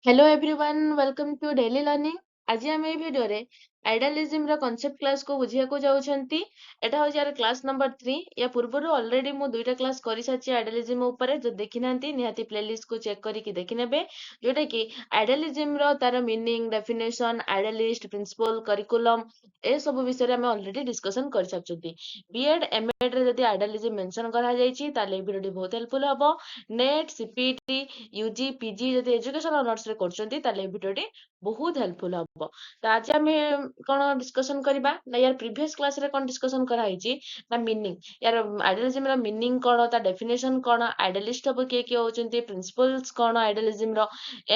Hello everyone, welcome to Daily Learning. ଆଜି ଆମେ ଏଇ ଭିଡିଓରେ ଆଇଡାଲିଜିମର କନସେପ୍ଟ କ୍ଲାସକୁ ବୁଝିବାକୁ ଯାଉଛନ୍ତି। ଏଟା ହଉଛି ୟାର କ୍ଲାସ ନମ୍ବର 3। ୟା ପୂର୍ବରୁ ଅଲରେଡି ମୁଁ ଦୁଇଟା କ୍ଲାସ କରିସାରିଛି ଆଇଡାଲିଜିମ ଉପରେ। ଯଦି ଦେଖିନାହାନ୍ତି, ନିହାତି ପ୍ଲେଲିଷ୍ଟକୁ ଚେକ୍ କରିକି ଦେଖିନେବେ, ଯୋଉଟା କି ଆଇଡାଲିଜିମର ତାର ମିନିଂ, ଡେଫିନେସନ, ଆଇଡାଲିଷ୍ଟ ପ୍ରିନ୍ସିପଲ, କରିକୁଲମ, ଏସବୁ ବିଷୟରେ ଆମେ ଅଲରେଡି ଡିସ୍କସନ କରିସାରିଛନ୍ତି। ବିଏଡ୍, ଏମଏଡ୍ ରେ ଯଦି ଆଇଡାଲିଜିମ ମେନସନ କରାଯାଇଛି, ତାହେଲେ ଏଇ ଭିଡିଓଟି ବହୁତ ହେଲ୍ପଫୁଲ ହବ। ନେଟ୍, ସିପିଇଟି, ୟୁଜି, ପିଜି ଯଦି ଏଜୁକେସନ ଅନର୍ସରେ କରୁଛନ୍ତି, ତାହେଲେ ଏଇ ଭିଡିଓଟି ବହୁତ ହେଲ୍ପଫୁଲ ହବ। ତ ଆଜି ଆମେ କଣ ଡିସ୍କସନ କରିବା ନା ୟାର ପ୍ରିଭିୟସ କ୍ଲାସରେ କଣ ଡିସ୍କସନ କରାହେଇଛି ନା ମିନିଂ, ୟାର ଆଇଡାଲିଜିମର ମିନିଂ କଣ, ତା ଡେଫିନେସନ କଣ, ଆଇଡାଲିଷ୍ଟ ସବୁ କିଏ କିଏ ହଉଛନ୍ତି, ପ୍ରିନ୍ସିପଲ୍ସ କଣ ଆଇଡାଲିଜିମର,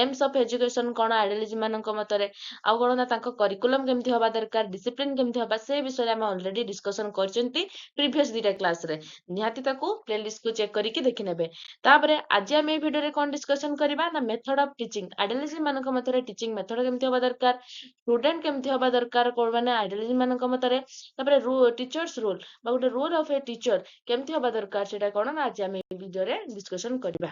ଏମ୍ସ ଅଫ ଏଜୁକେସନ କଣ ଆଇଡାଲିଜିମ ମାନଙ୍କ ମତରେ, ଆଉ କଣ ନା ତାଙ୍କ କରିକୁଲମ କେମିତି ହବା ଦରକାର, ଡିସିପ୍ଲିନ କେମିତି ହବା, ସେ ବିଷୟରେ ଆମେ ଅଲରେଡି ଡିସ୍କସନ କରିଛନ୍ତି ପ୍ରିଭିୟସ ଦିଟା କ୍ଲାସରେ। ନିହାତି ତାକୁ ପ୍ଲେଲିଷ୍ଟକୁ ଚେକ୍ କରିକି ଦେଖିନେବେ। ତାପରେ ଆଜି ଆମେ ଏଇ ଭିଡିଓରେ କଣ ଡିସ୍କସନ କରିବା ନା ମେଥଡ ଅଫ ଟିଚିଂ। ଆଇଡାଲିଜିମ ମାନଙ୍କ ମତରେ ଟିଚିଂ ମେଥଡ କେମିତି ହବା ଦରକାର, ଷ୍ଟୁଡେଣ୍ଟ କେମିତି ହବା ଦରକାର କୋଉ ମାନେ ଆଇଡାଲିଜିମ ମାନଙ୍କ ମତରେ, ତାପରେ ଟିଚର୍ସ ରୋଲ ବା ଗୋଟେ ରୋଲ ଅଫ ଏ ଟିଚର କେମିତି ହବା ଦରକାର, ସେଇଟା କଣ ନା ଆଜି ଆମେ ଏଇ ଭିଡିଓରେ ଡିସ୍କସନ କରିବା।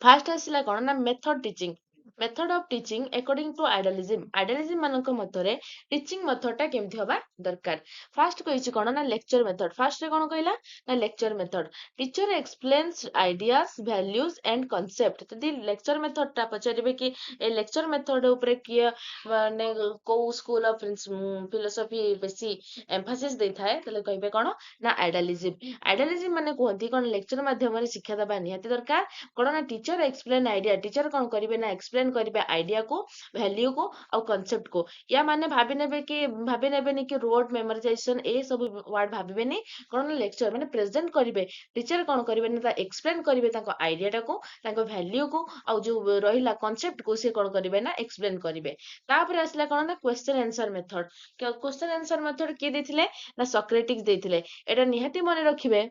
ଫାର୍ଷ୍ଟ ଆସିଲା କଣ ନା method teaching, method of teaching according to idealism. Idealism ମାନଙ୍କ ମତରେ ଟିଚିଂ ମେଥଡ ଟା କେମିତି ହବା ଦରକାର। ଫାର୍ଷ୍ଟ କହିଛି କଣ ନା ଲେକ୍ଚର ମେଥଡ। ଫାର୍ଷ୍ଟରେ କଣ କହିଲା ନା lecture method. Teacher explains ideas, values and concept. ଯଦି ଲେକ୍ଚର ମେଥଡ ଟା ପଚାରିବେ କି ଏ ଲେକ୍ଚର ମେଥଡ ଉପରେ କିଏ ମାନେ କୋଉ ସ୍କୁଲ ଅଫ ଫିଲୋସଫି ବେଶୀ ଏମ୍ଫାସିସ୍ ଦେଇଥାଏ, ତାହେଲେ କହିବେ କଣ ନା ଆଇଡାଲିଜିମ। ଆଇଡାଲିଜିମ ମାନେ କୁହନ୍ତି କଣ, ଲେକ୍ଚର ମାଧ୍ୟମରେ ଶିକ୍ଷା ଦବା ନିହାତି ଦରକାର। କଣ ନା ଟିଚର ଏକ୍ସପ୍ଲେନ ଆଇଡିଆ। ଟିଚର କଣ କରିବେ ନା ଏକ୍ସପ୍ଲେନ କରିବେ ଆଇଡିଆକୁ, ଭ୍ୟାଲ୍ୟୁକୁ ଆଉ କନସେପ୍ଟକୁ। ୟା ମାନେ ଭାବି ନେବେ କି ଭାବି ନେବେନି କି ରୋଟ ମେମୋରାଇଜେସନ, ଏ ସବୁ ୱାର୍ଡ ଭାବିବେନି। କଣ ନା ଲେକ୍ଚର ମାନେ ପ୍ରେଜେଣ୍ଟ କରିବେ। ଟିଚର କଣ କରିବେ ନା ଏକ୍ସପ୍ଲେନ କରିବେ ତାଙ୍କ ଆଇଡିଆଟାକୁ, ତାଙ୍କ ଭ୍ୟାଲ୍ୟୁକୁ ଆଉ ଯୋଉ ରହିଲା କନସେପ୍ଟକୁ ସେ କଣ କରିବେ ନା ଏକ୍ସପ୍ଲେନ କରିବେ। ତାପରେ ଆସିଲା କଣ ନା question answer method. Question answer method କିଏ ଦେଇଥିଲେ ନା ସକ୍ରେଟିସ୍ ଦେଇଥିଲେ। ଏଇଟା ନିହାତି ମନେ ରଖିବେ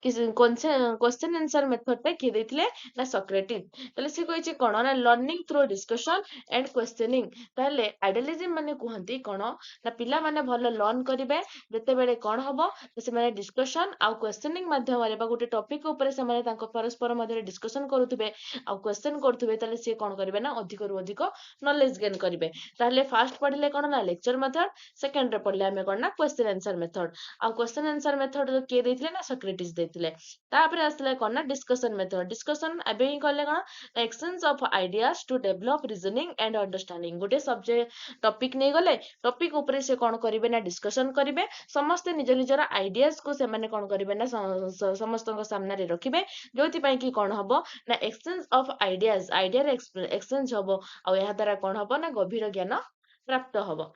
କି କ୍ୱେଶ୍ଚନ ଆନ୍ସର ମେଥଡ ଟା କିଏ ଦେଇଥିଲେ ନା ସକ୍ରେଟିସ୍। ତାହେଲେ ସେ କହିଛି କଣ ନା learning through discussion and questioning. ତାହେଲେ ଆଇଡିଆଲିଜିମ ମାନେ କୁହନ୍ତି କଣ ନା ପିଲାମାନେ ଭଲ ଲର୍ନ କରିବେ ଯେତେବେଳେ କଣ ହବ, ସେମାନେ ଡିସ୍କସନ ଆଉ କ୍ୱେଶ୍ଚନିଂ ମାଧ୍ୟମରେ ବା ଗୋଟେ ଟପିକ ଉପରେ ସେମାନେ ତାଙ୍କ ପରସ୍ପର ମଧ୍ୟରେ ଡିସ୍କସନ କରୁଥିବେ ଆଉ କ୍ୱେଶ୍ଚନ କରୁଥିବେ, ତାହେଲେ ସିଏ କଣ କରିବେ ନା ଅଧିକରୁ ଅଧିକ ନଲେଜ ଗେନ୍ କରିବେ। ତାହେଲେ ଫାର୍ଷ୍ଟ ପଢିଲେ କଣ ନା ଲେକ୍ଚର ମେଥଡ, ସେକେଣ୍ଡରେ ପଢିଲେ ଆମେ କଣ ନା କ୍ୱେଶ୍ଚନ ଆନ୍ସର ମେଥଡ। ଆଉ କ୍ୱେଶ୍ଚନ ଆନ୍ସର ମେଥଡ କିଏ ଦେଇଥିଲେ ନା ସକ୍ରେଟିସ୍ ଦେଇଥିଲେ। ତାପରେ ଆସିଲା କଣ ନା ଡିସ୍କସନ ମେଥଡ। ଡିସ୍କସନ ଏବେ ହିଁ କଲେ କଣ, exchange of ideas to develop reasoning and understanding. ଗୋଟେ ସବଜେକ୍ଟ ଟପିକ ନେଇଗଲେ, ଟପିକ ଉପରେ ସେ କଣ କରିବେ ନା ଡିସ୍କସନ କରିବେ। ସମସ୍ତେ ନିଜ ନିଜର ଆଇଡିଆଜ କୁ ସେମାନେ କଣ କରିବେ ନା ସମସ୍ତଙ୍କ ସାମ୍ନାରେ ରଖିବେ, ଯୋଉଥିପାଇଁ କି କଣ ହବ ନା ଏକ୍ସଚେଞ୍ଜ ଅଫ ଆଇଡିଆଜ, ଆଇଡିଆର ଏକ୍ସଚେଞ୍ଜ ହବ ଆଉ ଏହା ଦ୍ୱାରା କଣ ହବ ନା ଗଭୀର ଜ୍ଞାନ ପ୍ରାପ୍ତ ହବ।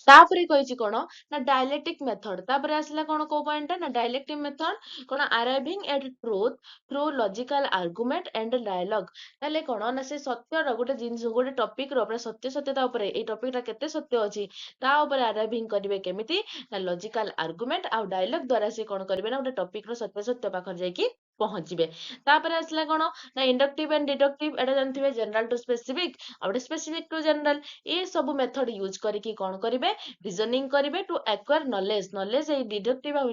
ତାପରେ କହିଛି କଣ ନା ଡାଇଲେକ୍ଟିକ ମେଥଡ। ତାପରେ ଆସିଲା କଣ, କୋଉ ପଏଣ୍ଟଟା ନା ଡାଇଲେକ୍ଟିକ ମେଥଡ। କଣ, arriving at truth through logical argument and dialogue. ତାହେଲେ କଣ ନା ସେ ସତ୍ୟର ଗୋଟେ ଜିନିଷ, ଗୋଟେ ଟପିକ ର ପୁରା ସତ୍ୟ ସତ୍ୟତା ଉପରେ, ଏଇ ଟପିକ ଟା କେତେ ସତ୍ୟ ଅଛି ତା ଉପରେ ଆରାଇଭିଂ କରିବେ। କେମିତି ନା ଲଜିକାଲ ଆର୍ଗୁମେଣ୍ଟ ଆଉ ଡାଇଲଗ ଦ୍ଵାରା ସେ କଣ କରିବେ ନା ଗୋଟେ ଟପିକ ର ସତ୍ୟ ସତ୍ୟ ପାଖରେ ଯାଇକି ପହଞ୍ଚିବେ। ତାପରେ ଆସିଲା କଣ ନା ଇଣ୍ଡକ୍ଟିଭ ଆଣ୍ଡ ଡିଡକ୍ଟିଭ। ଏଟା ଜାଣିଥିବେ, ଜେନେରାଲ ଟୁ ସ୍ପେସିଫିକ ଆଉ ଗୋଟେ ସ୍ପେସିଫିକ ଟୁ ଜେନେରାଲ। ଏ ସବୁ ମେଥଡ ୟୁଜ କରିକି କଣ କରିବେ? ରିଜନିଂ କରିବେ ଟୁ ଆକ୍ୱାର ନଲେଜ। ନଲେଜ ଏଇ ଡିଡକ୍ଟିଭ ଆଉ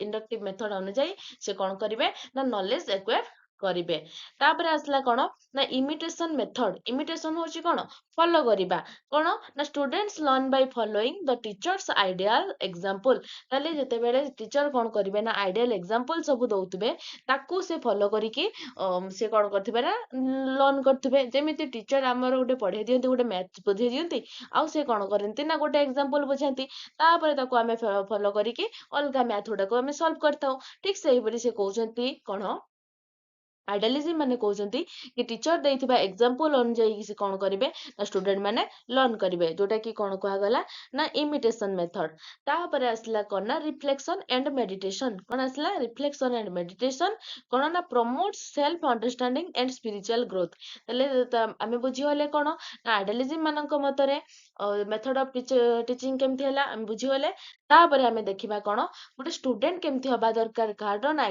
ଇଣ୍ଡକ୍ଟିଭ ମେଥଡ ଅନୁଯାୟୀ ସେ କଣ କରିବେ ନା ନଲେଜ ଆକ୍ୱାର କରିବେ। ତାପରେ ଆସିଲା କଣ ନା ଇମିଟେସନ ମେଥଡ। ଇମିଟେସନ ହଉଛି କଣ? ଫଲୋ କରିବା। କଣ ନା students learn by following the teacher's ideal example. ତାହେଲେ ଯେତେବେଳେ ଟିଚର କଣ କରିବେ ନା ଆଇଡିଆଲ ଏକ୍ସାମ୍ପଲ ସବୁ ଦଉଥିବେ, ତାକୁ ସେ ଫଲୋ କରିକି ସେ କଣ କରିଥିବେ ନା ଲର୍ନ କରୁଥିବେ। ଯେମିତି ଟିଚର ଆମର ଗୋଟେ ପଢେଇ ଦିଅନ୍ତି, ଗୋଟେ ମ୍ୟାଥ ବୁଝେଇ ଦିଅନ୍ତି ଆଉ ସେ କଣ କରନ୍ତି ନା ଗୋଟେ ଏକ୍ସାମ୍ପଲ ବୁଝାନ୍ତି, ତାପରେ ତାକୁ ଆମେ ଫଲୋ କରିକି ଅଲଗା ମ୍ୟାଥ ଗୁଡାକୁ ଆମେ ସଲ୍ଭ କରିଥାଉ। ଠିକ ସେଇପରି ସେ କହୁଛନ୍ତି କଣ, ଆଇଡିଆଲିଜିମ ମାନେ କହୁଛନ୍ତି କି ଟିଚର ଦେଇଥିବା ଏକ୍ସାମ୍ପଲ ଅନୁଯାୟୀ ସେ କଣ କରିବେ ନା ଷ୍ଟୁଡେଣ୍ଟ ମାନେ ଲର୍ନ କରିବେ, ଯୋଉଟା କି କଣ କୁହାଗଲା ନା ଇମିଟେସନ ମେଥଡ। ତାପରେ ଆସିଲା କଣ ନା ରିଫ୍ଲେକ୍ସନ ଆଣ୍ଡ ମେଡିଟେସନ। କଣ ଆସିଲା? Reflection and meditation. କଣ ନା promote self understanding and spiritual growth. ତାହେଲେ ଆମେ ବୁଝିଗଲେ କଣ ନା ଆଇଡିଆଲିଜିମ ମାନଙ୍କ ମତରେ ମେଥଡ ଅଫ ଟିଚିଂ କେମିତି ହେଲା ଆମେ ବୁଝିଗଲେ। ତାପରେ ଆମେ ଦେଖିବା କଣ, ଗୋଟେ ଷ୍ଟୁଡେଣ୍ଟ କେମିତି ହବା ଦରକାର କାହାର ନା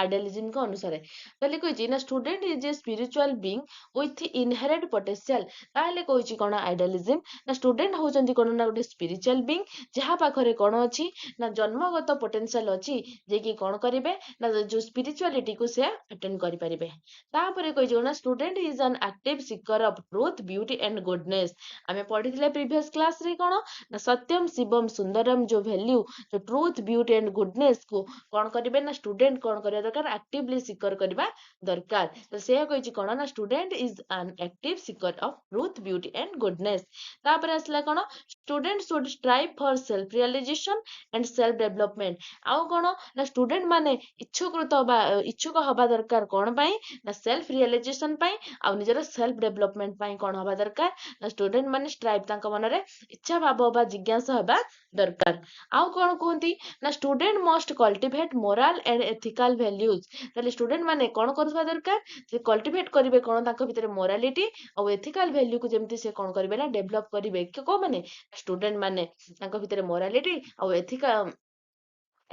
ଆଇଡିଆଲିଜିମଙ୍କ ଅନୁସାରେ। ତାହେଲେ କହିଛି ନା student is a spiritual being with inherent potential। ତାହେଲେ କହିଛି କଣ ଆଇଡିଆଲିଜିମ ନା ଷ୍ଟୁଡେଣ୍ଟ ହଉଛନ୍ତି କଣ ନା ଗୋଟେ ସ୍ପିରିଚୁଆଲ ବିଙ୍ଗ, ଯାହା ପାଖରେ କଣ ଅଛି ନା ଜନ୍ମଗତ ପୋଟେନ୍ସିଆଲ ଅଛି, ଯିଏକି କଣ କରିବେ ନା ଯୋଉ ସ୍ପିରିଚୁଆଲିଟିକୁ ସେ ଆଟେଣ୍ଡ କରିପାରିବେ। ତାପରେ କହିଛି ନା student is an active seeker of truth, beauty and goodness। ଆମେ ପଢିଥିଲେ ପ୍ରିଭିୟସ କ୍ଲାସରେ କଣ ନା ସତ୍ୟମ, ଶିବମ, ସୁନ୍ଦରମ ଯୋଉ ଭ୍ୟାଲ୍ୟୁ, ଯୋଉ ଟ୍ରୁଥ, ବ୍ୟୁଟି ଆଣ୍ଡ ଗୁଡନେସ୍ କୁ କଣ କରିବେ ନା ଷ୍ଟୁଡେଣ୍ଟ କଣ କରିବା ଦରକାର? ଆକ୍ଟିଭଲି ସିକର କରିବା ଦରକାର। ତ ସେଇଆ କହିଛି କଣ ନା student is an active seeker of truth, beauty and goodness। ତାପରେ ଆସିଲା କଣ? Student should strive for self realization and self development। ଆଉ କଣ ନା ଷ୍ଟୁଡେଣ୍ଟ ମାନେ ଇଚ୍ଛୁକୃତ ବା ଇଚ୍ଛୁକ ହବା ଦରକାର କଣ ପାଇଁ ନା ସେଲ୍ଫ ରିଆଲାଇଜେସନ ପାଇଁ ଆଉ ନିଜର ସେଲ୍ଫ ଡେଭଲପମେଣ୍ଟ ପାଇଁ। କଣ ହବା ଦରକାର ନା ଷ୍ଟୁଡେଣ୍ଟ ମାନେ ଷ୍ଟ୍ରାଇଭ୍, ତାଙ୍କ ମନରେ ଇଚ୍ଛା ଭାବ ବା ଜିଜ୍ଞାସା ହେବା ଦରକାର। ଆଉ କଣ କୁହନ୍ତି ନା student must cultivate moral and ethical values। ତାହେଲେ ଷ୍ଟୁଡେଣ୍ଟ ମାନେ କଣ କରୁଥିବା ଦରକାର? ସେ କଲ୍ଟିଭେଟ୍ କରିବେ କଣ, ତାଙ୍କ ଭିତରେ ମୋରାଲିଟି ଆଉ ଏଥିକାଲ ଭ୍ୟାଲ୍ୟୁକୁ ଯେମିତି ସେ କଣ କରିବେ ନା ଡେଭଲପ କରିବେ। କୋଉମାନେ? ଷ୍ଟୁଡେଣ୍ଟ ମାନେ ତାଙ୍କ ଭିତରେ ମୋରାଲିଟି ଆଉ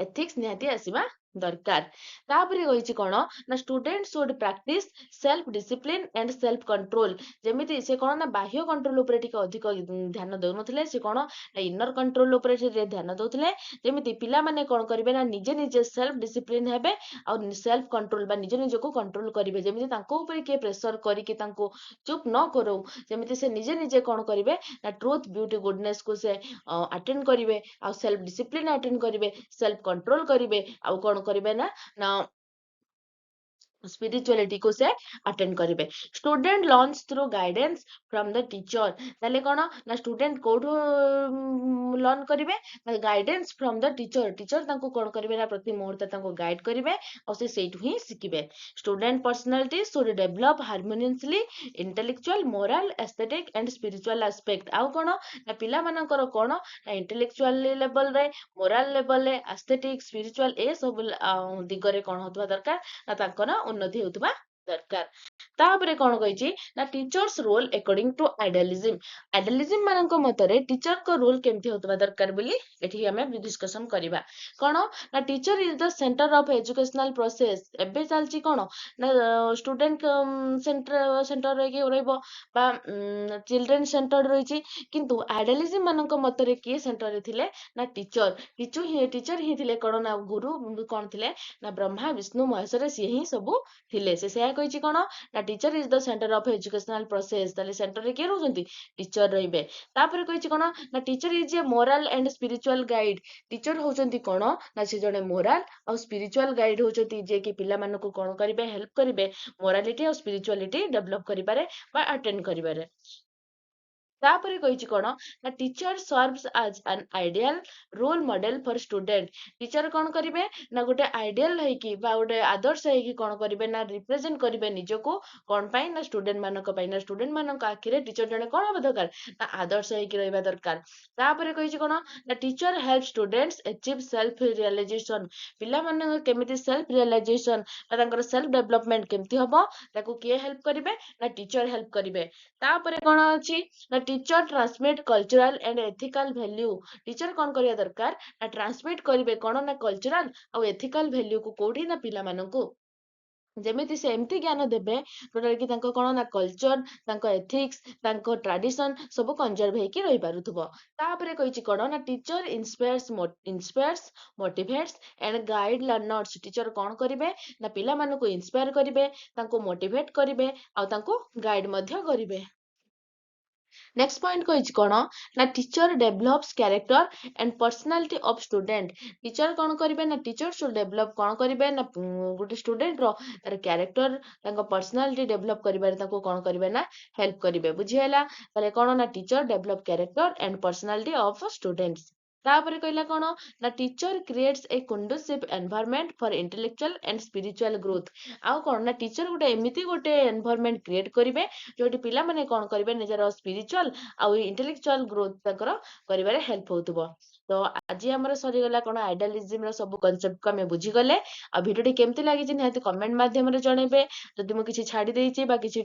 ଏଥିକ୍ସ ନିହାତି ଆସିବା ଦରକାର। ତାପରେ କହିଛି କଣ ନା student should practice self discipline and self control। ଯେମିତି ସେ କଣ ନା ବାହ୍ୟ କଣ୍ଟ୍ରୋଲ ଉପରେ ଟିକେ ଅଧିକ ଧ୍ୟାନ ଦଉନଥିଲେ, ସେ କଣ ନା ଇନର କଣ୍ଟ୍ରୋଲ ଉପରେ ସେ ଧ୍ୟାନ ଦଉଥିଲେ। ଯେମିତି ପିଲାମାନେ କଣ କରିବେ ନା ନିଜେ ନିଜେ ସେଲ୍ଫ ଡିସିପ୍ଲିନ ହେବେ ଆଉ ସେଲ୍ଫ କଣ୍ଟ୍ରୋଲ ବା ନିଜ ନିଜକୁ କଣ୍ଟ୍ରୋଲ କରିବେ। ଯେମିତି ତାଙ୍କ ଉପରେ କିଏ ପ୍ରେସର କରିକି ତାଙ୍କୁ ଚୁପ୍ ନ କରଉ, ଯେମିତି ସେ ନିଜେ ନିଜେ କଣ କରିବେ ନା ଟ୍ରୁଥ, ବ୍ୟୁଟି, ଗୁଡନେସ୍ କୁ ସେ ଆଟେଣ୍ଡ କରିବେ ଆଉ ସେଲ୍ଫ ଡିସିପ୍ଲିନ ଆଟେଣ୍ଡ କରିବେ, ସେଲ୍ଫ କଣ୍ଟ୍ରୋଲ କରିବେ ଆଉ କଣ କରିବେ ନା ନା ସ୍ପିରିଚୁଆଲିଟିକୁ ସେ ଆଟେଣ୍ଡ କରିବେ। Student learns through guidance from the teacher। ତାହେଲେ କଣ ନା ଷ୍ଟୁଡେଣ୍ଟ କୋଉଠୁ ଲର୍ନ କରିବେ ନା guidance from the teacher। Teacher ତାଙ୍କୁ କଣ କରିବେ ନା ପ୍ରତି ମୁହୂର୍ତ୍ତ ତାଙ୍କୁ ଗାଇଡ କରିବେ ଆଉ ସେ ସେଇଠୁ ହିଁ ଶିଖିବେ। Student personality should develop harmoniously intellectual, moral, aesthetic and spiritual aspect। ଆଉ କଣ ନା ପିଲାମାନଙ୍କର କଣ ନା ଇଣ୍ଟେଲେକ୍ଚୁଆଲ ଲେବଲରେ, ମୋରାଲ ଲେବଲରେ, ଆସ୍ଥେଟିକ, ସ୍ପିରିଚୁଆଲ ଏ ସବୁ ଦିଗରେ କଣ ହଉଥିବା ଦରକାର ନା ତାଙ୍କର ଉନ୍ନତି ହେଉଥିବା ଦରକାର। ତାପରେ କଣ କହିଛି ନା teacher's role according to idealism। Idealism ମାନଙ୍କ ମତରେ ଟିଚରଙ୍କ ରୋଲ କେମିତି ହଉଥିବା ଦରକାର ବୋଲି ଏଠି ଆମେ ଡିସ୍କସନ କରିବା। କଣ ନା teacher is the center of educational process। ଏବେ ଚାଲିଛି କଣ ନା ଷ୍ଟୁଡେଣ୍ଟ ସେଣ୍ଟର ରହିକି ରହିବ ବା ଚିଲଡ୍ରେନ ସେଣ୍ଟର ରହିଛି। କିନ୍ତୁ ଆଇଡିଆଲିଜିମ ମାନଙ୍କ ମତରେ କିଏ ସେଣ୍ଟରରେ ଥିଲେ ନା ଟିଚର। ଟିଚର ହିଁ ଥିଲେ କଣ ନା ଗୁରୁ। କଣ ଥିଲେ ନା ବ୍ରହ୍ମା, ବିଷ୍ଣୁ, ମହେଶ୍ୱର ସିଏ ହିଁ ସବୁ ଥିଲେ। ସେ ସେୟା କହିଛି କଣ ନା teacher is the center of educational process। ତାହେଲେ ସେଣ୍ଟରରେ କିଏ ରହୁଛନ୍ତି? ଟିଚର ରହିବେ। ତାପରେ କହିଛି କଣ ନା teacher is a moral and spiritual guide। Teacher ହଉଛନ୍ତି କଣ ନା ସେ ଜଣେ ମୋରାଲ ଆଉ ସ୍ପିରିଚୁଆଲ ଗାଇଡ ହଉଛନ୍ତି, ଯିଏକି ପିଲାମାନଙ୍କୁ କଣ କରିବେ? ହେଲ୍ପ କରିବେ ମୋରାଲିଟି ଆଉ ସ୍ପିରିଚୁଆଲିଟି ଡେଭଲପ କରିବାରେ ବା ଆଟେଣ୍ଡ କରିବାରେ। ତାପରେ କହିଛି କଣ ନା teacher serves as an ideal role model for student। Teacher କଣ କରିବେ ନା ଗୋଟେ ଆଇଡିଆଲ ହେଇକି ବା ଗୋଟେ ଆଦର୍ଶ ହେଇକି କଣ କରିବେ ନା ରିପ୍ରେଜେଣ୍ଟ କରିବେ ନିଜକୁ। କଣ ପାଇଁ ନା ଷ୍ଟୁଡେଣ୍ଟ ମାନଙ୍କ ପାଇଁ। ନା ଷ୍ଟୁଡେଣ୍ଟ ମାନଙ୍କ ଆଖିରେ ଟିଚର ଜଣେ କଣ ହବା ଦରକାର ନା ଆଦର୍ଶ ହେଇକି ରହିବା ଦରକାର। ତାପରେ କହିଛି କଣ ନା teacher help students achieve self realization। ପିଲାମାନଙ୍କ କେମିତି ସେଲ୍ଫ ରିଆଲାଇଜେସନ ବା ତାଙ୍କର ସେଲ୍ଫ ଡେଭଲପମେଣ୍ଟ କେମିତି ହବ, ତାକୁ କିଏ ହେଲ୍ପ କରିବେ ନା ଟିଚର ହେଲ୍ପ କରିବେ। ତାପରେ କଣ ଅଛି ନା teacher transmit cultural and ethical value। Teacher କଣ କରିବା ଦରକାର ନା ଟ୍ରାନ୍ସମିଟ କରିବେ କଣ ନା କଲଚରାଲ ଆଉ ଏଥିକାଲ ଭ୍ୟାଲ୍ୟୁକୁ। କୋଉଠି ନା ପିଲାମାନଙ୍କୁ ଯେମିତି ସେ ଏମିତି ଜ୍ଞାନ ଦେବେ ଯୋଉଟା କି ତାଙ୍କ କଣ ନା କଲଚର, ତାଙ୍କ ଏଥିକ୍ସ, ତାଙ୍କ ଟ୍ରାଡିସନ ସବୁ କନଜର୍ଭ ହେଇକି ରହିପାରୁଥିବ। ତାପରେ କହିଛି କଣ ନା teacher inspires, motivates and guide learners। Teacher କଣ କରିବେ ନା ପିଲାମାନଙ୍କୁ ଇନ୍ସପାୟାର କରିବେ, ତାଙ୍କୁ ମୋଟିଭେଟ କରିବେ ଆଉ ତାଙ୍କୁ ଗାଇଡ ମଧ୍ୟ କରିବେ। ନେକ୍ସଟ ପଏଣ୍ଟ କହିଛି କଣ ନା teacher develops character and personality of student। Teacher କଣ କରିବେ ନା ଟିଚର should develop କଣ କରିବେ ନା ଗୋଟେ ଷ୍ଟୁଡେଣ୍ଟର ତାର କ୍ୟାରେକ୍ଟର, ତାଙ୍କ ପର୍ସନାଲିଟି ଡେଭଲପ କରିବାରେ ତାଙ୍କୁ କଣ କରିବେ ନା ହେଲ୍ପ କରିବେ। ବୁଝିହେଲା? ତାହେଲେ କଣ ନା teacher develop character and personality of students। ତାପରେ କହିଲା କଣ ନା teacher creates a conducive environment for intellectual and spiritual growth। ଆଉ କଣ ନା ଟିଚର ଗୋଟେ ଏମିତି ଗୋଟେ ଏନଭାରମେଣ୍ଟ କ୍ରିଏଟ କରିବେ ଯୋଉଠି ପିଲାମାନେ କଣ କରିବେ, ନିଜର ସ୍ପିରିଚୁଆଲ ଆଉ ଇଣ୍ଟେଲେକ୍ଚୁଆଲ ଗ୍ରୋଥ ତାଙ୍କର କରିବାରେ ହେଲ୍ପ ହଉଥିବ। ତ ଆଜି ଆମର ସରିଗଲା କଣ, ଆଇଡାଲିଜିମ ର ସବୁ କନସେପ୍ଟକୁ ଆମେ ବୁଝିଗଲେ। ଆଉ ଭିଡିଓଟି କେମିତି ଲାଗିଛି, ନିହାତି କମେଣ୍ଟ ମାଧ୍ୟମରେ ଜଣେଇବେ। ଯଦି ମୁଁ କିଛି ଛାଡି ଦେଇଛି ବା କିଛି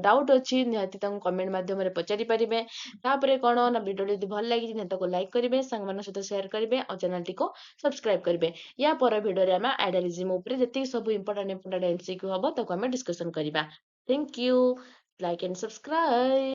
ଡାଉଟ୍ ଅଛି, ନିହାତି ତାଙ୍କୁ କମେଣ୍ଟ ମାଧ୍ୟମରେ ପଚାରି ପାରିବେ। ତାପରେ କଣ ନା, ଭିଡିଓଟି ଯଦି ଭଲ ଲାଗିଛି, ନିହାତି ତାକୁ ଲାଇକ୍ କରିବେ, ସାଙ୍ଗମାନଙ୍କ ସହିତ ସେୟାର କରିବେ ଆଉ ଚ୍ୟାନେଲଟିକୁ ସବସ୍କ୍ରାଇବ କରିବେ। ୟା ପର ଭିଡିଓରେ ଆମେ ଆଇଡାଲିଜିମ ଉପରେ ଯେତିକି ସବୁ ଇମ୍ପୋର୍ଟାଣ୍ଟ ଇମ୍ପୋର୍ଟାଣ୍ଟ ଏମସିକ୍ୟୁ ହବ, ତାକୁ ଆମେ ଡିସ୍କସନ କରିବା। Thank you, like and subscribe.